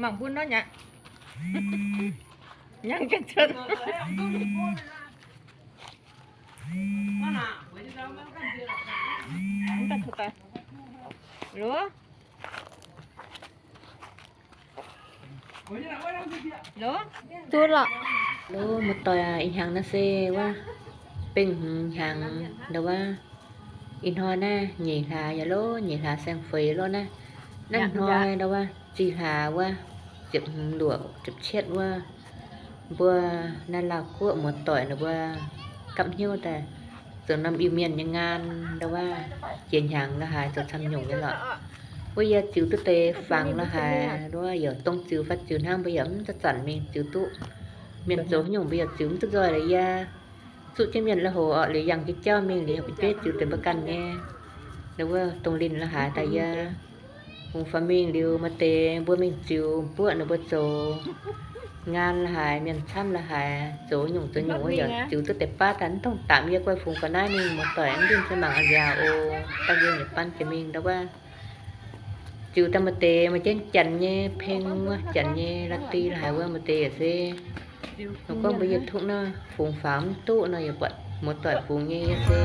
Mangc mbuo nor nyei aqv. Nyangx ga'cuotv. Loz. Loz. Duqv lorqc. Loz, muoz-doic aac, ih hnyangx naaiv se wuov bengh hmz hnyangx ndau wuov. Ih hnoi naaiv nyeic hlaax yaac loz, nyeic hlaax saeng-feix loz naaiv. Naaiv hnoi ndau wuov zih hlaax wuov, ziepc hmz luoqc ziepc cietv wuov, mbuo naaiv Laauh Guoqv muoz-doic ninh mbuo gapv hnyouv daaih zoux norm Iu-Mienh nyei ngaan ndau wuov, jiex hnyangx la'haaix zoux camv nyungc nyei lorqc. Wuov yie ziux duqv deix fangx la'haaix, wuov yaac dongh ziux fai ziux hnangv mbuo yaac mv zanc-zanc mingh ziux duqv. Mienh zoux haaix nyungc mbuo yaac ziux mv duqv nzoih lorqc. Yie zuqv jienv mienh lui-houx orqc, liuz yangh jienv jauv mingh liuz, bun jienv ziux deix mbuo ganh nyei. Ninh wuov dongh linh la'haaix daaih yie fungx faaux mingh liuz, maaih deix mbuo mingh ziux mbuoqv ninh mbuo zoux ngaan la'haaix, mienh camv la'haaix, zoux nyungc zoux nyungc wuov yaac ziux duqv deix baav daaih. Mv dongh daapc yie guai fungx ga'naaiv mingh, muoz-doic mv ndimv se mangc a'nziaauc oc. Dangh yie nyei ban jiex mingh ndau wuov ziux daaih maaih deix maaih jienv janx nyei peng wuov, janx nyei la'di la'haaix wuov, maaih deix yaac se Nor gorngv mbuo yietc tungv naaiv fungx faaux mv duqv nor, yaac buatc muoz-doic fungx nyei yie se.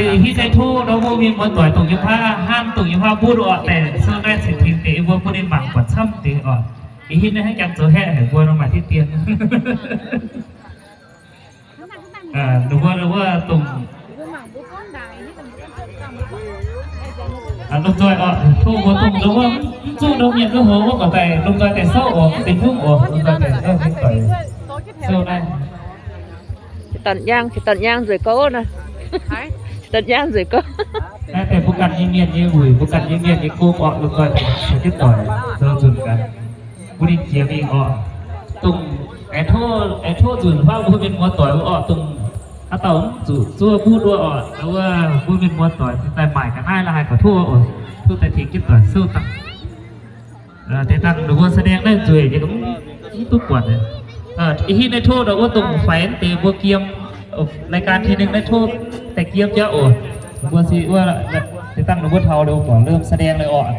Ih hitv naaiv tov nor mbuo mienh muoz-doic dongh yiem haav, hnangv dongh yiem haav mbuo duqv orqc, daaih sou naaiv cingx tengx deix mbuo bun ninh mangc buatc camv deix orqc. Ih hitv naaiv hnangv jangx zoux haeqv haic mbuo nor maaih diqv dien. Ninh mbuo, ninh mbuo dongh lomh nzoih orqc, tov mbuo dongh nzunc wuov, mv zuqc ndoqv mienh duqv hlo wuov gorqv daaih, lomh nzoih daaih souv oc, mv benx hnyouv oc, lomh nzoih daaih souv mienh doic. Souv naaiv. Ceix danc yaangh, ceix danc yaangh nzueic gouv naaiv. Ceix danc yaangh nzueic gouv. Naaiv deix mbuo ganh nyei mienh nyei wuic, mbuo ganh nyei mienh nyei gong orqc, lomh nzoih daaih souv jienv doic, souv nzunc gaax. Mbuo ninh jiex mingh orqc, dongh aengx tov, aengx tov nzunc faaux mbuo mienh muoz-doic orqc, dongh haaix dauh mv zuqc zuov mbuo duqv orqc, wuov mbuo mienh muoz-doic daaih maaic ga'naaiv la'haaix gorqv tov oc, tov daaih tengx jienv doic souv dangh. Deix dangh ninh mbuo แสดง naaiv nzueic nyei, mv duqv buatc. Ih hitv naaiv tov ndau wuov dongh faix deix mbuo giem, รายการ ทีหนึ่ง naaiv tov daaih giem jauv oc. Mbuo se wuov deix dangh ninh mbuo taux liuz gorngv เริ่มแสดง เลย orqc.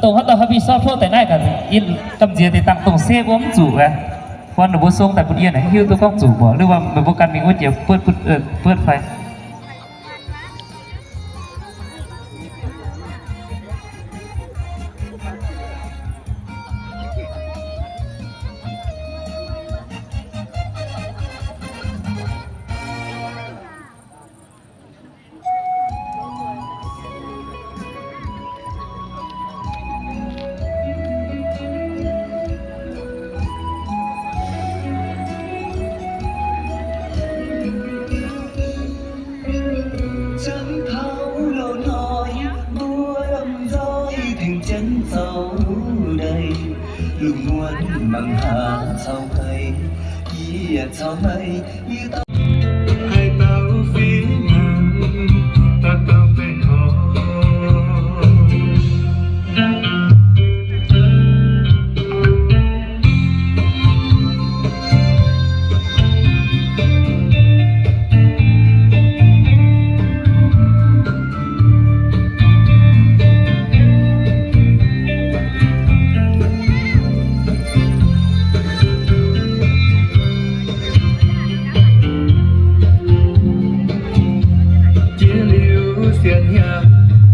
Dongh haaix dauh haaix bih sortv tov daaih naaiv gaax, yie gamh nziex deix dangh dongh se mbuo mv zuqc aqv. Buatc ninh mbuo song daaih bun yie naaic, hiuv duqv gorngv zuqc mbuo, หรือว่า meih mbuo ganh mingh wuov jiex buotv, buotv fai. Janx taux loz-hnoi mbuo lomh nzoih tengx janx zoux daaih, lungh muonz mangc haaix caux meih, yie caux meih, yie dauh, haaix dauh fih hnangv, dauh dauh baengh orn. Jiex liuz sienx hnyangx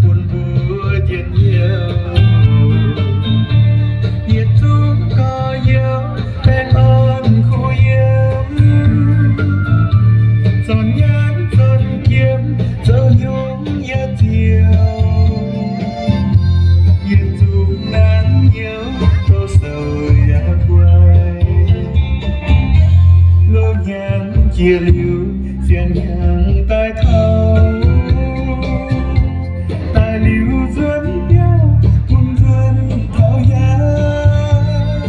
bun mbuo njien-youh, yietc zungv gorx-youz baengh orn kuh yiem, zornc nyaanh zornc jiem, zoux hnyungc yaac ziouc, yietc zungv naanc hnyouv douz-souc yaac guai. Loz-hnyangx jiex liuz, sienx hnyangx daaih taux, daaih liuz nzuonx biauv bun nzuonx taux yaac,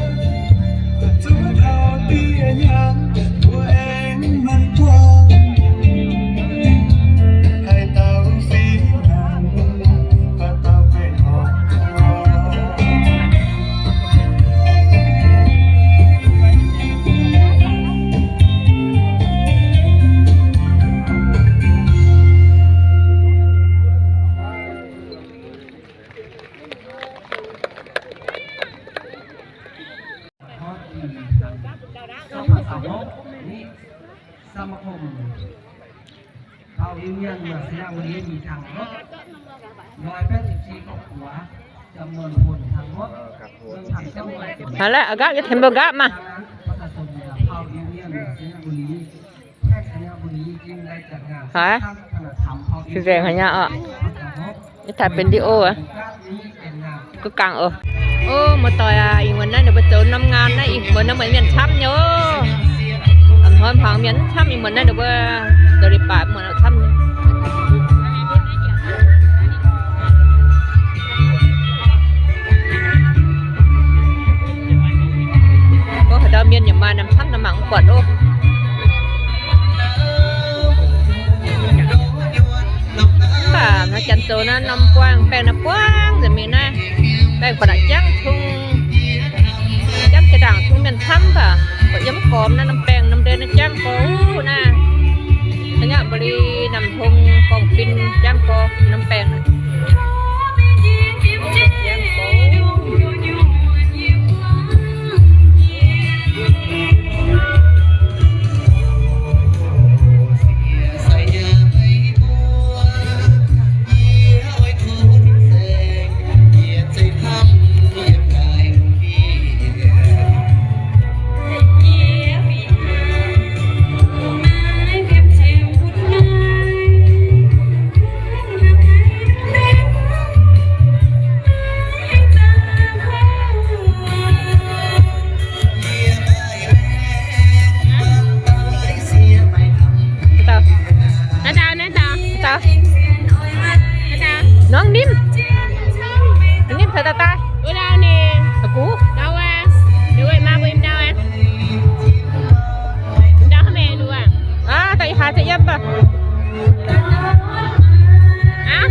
zuov taux bieqc hnyangx mbuo aengx manc buangh, haaix dauh fih hnangv, haaix dauh baengh orn. Haiz la'gapv, yie tengx mbuo nqapv maah. Haiz, se nzengc haic nyei oc. Yie taaih benx video aqv. Guv gangh oc. O, muoz-doic aac, ih muonz naaiv ninh mbuo zoux norm ngaan naaiv, ih muonz naaiv meih mienh camv nyei oc. Hnoi hmuangx mienh camv, ih muonz naaiv ninh mbuo zoux leiz-baaix muonz camv nyei. Gorngv haaix dauh mienh yaac maaih, norm camv naaiv mangc mv buatc oc. Mv baac hnoi janx zoux naaiv norm buangv baengh naaiv buangv nzengc mingh naaiv. Baengh buatc naaic jangv cung, jangv jiex ndaangc cung mienh camv baac buatc yiem mv gormx naaiv norm baengh norm ndeic naaiv jangv gorx naaiv. Hnangv naaiv mba'li namx hung gorngv-bin jangv gorx norm baengh naaiv. Naaiv dauh, naaiv dauh, naaiv dauh. Naaiv dauh. Norm nimv. Ninh nimv caux daaih daaih. Wuov dauh ninh. Gux. Dauh aqv. Ninh wuov maa mbuo yiem dauh aqv. Dauh hnangv meih nduov aqv. Aa, dauh yiem haaix za'yiem baac. Aa,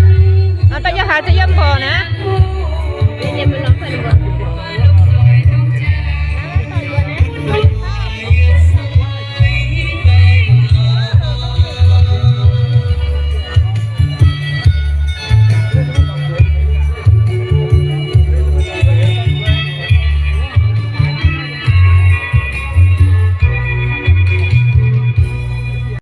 dauh yiem haaix za'yiem mborqc naaiv.